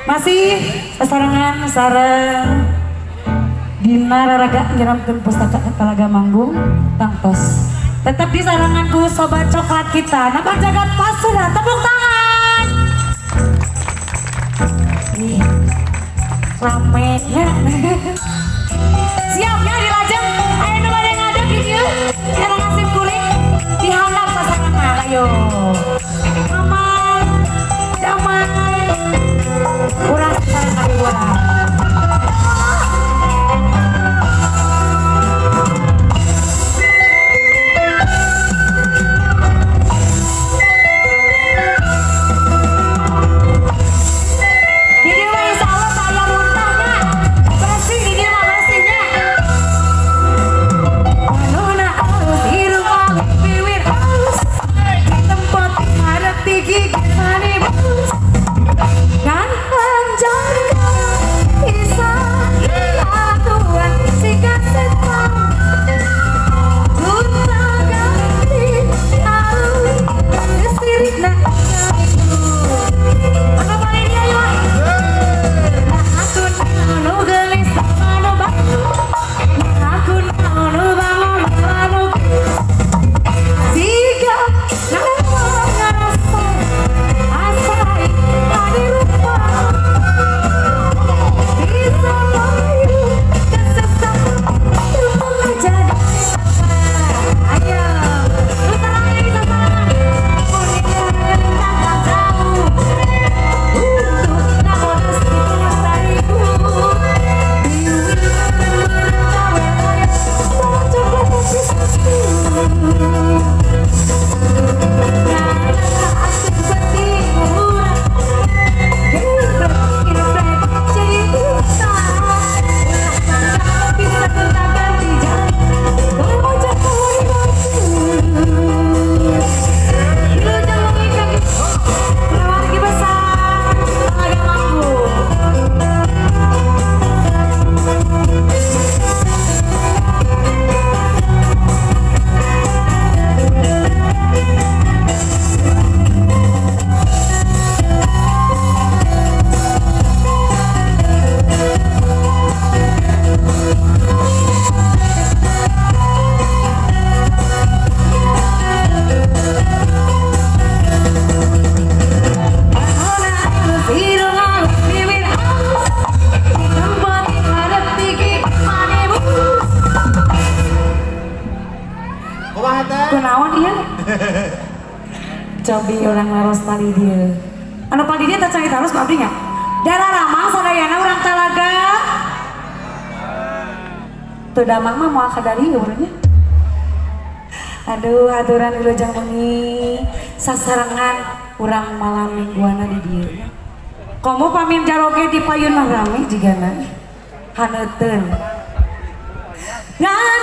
Masih sasarengan sareng dina raraga nyiramkeun pustaka Talaga Manggung tangtos. Tetap di saranganku sobat coklat kita. Nabang jagat Pasura, tepuk tangan. Ih, rame ya. Siap ya dilajeng. Ayo nu bade ngadeg di dieu. Sekarang ngasih kuring dihandap sasarengan. Ayo. Aman, damai. Urang sasarengan urang. Kunaon ieu? Cobi urang laros pali dieu. Anu pali dieu teh cai tarus ku abdi nya. Darah ramang sadayana urang Talaga. Teu damang mah moal kadarieu urangnya. Aduh, aturan wilujeng wengi sasarengan urang malam mingguana di dieu. Komo pamim jaroge di payun mah rame jigana. Haneuteun. Ngan.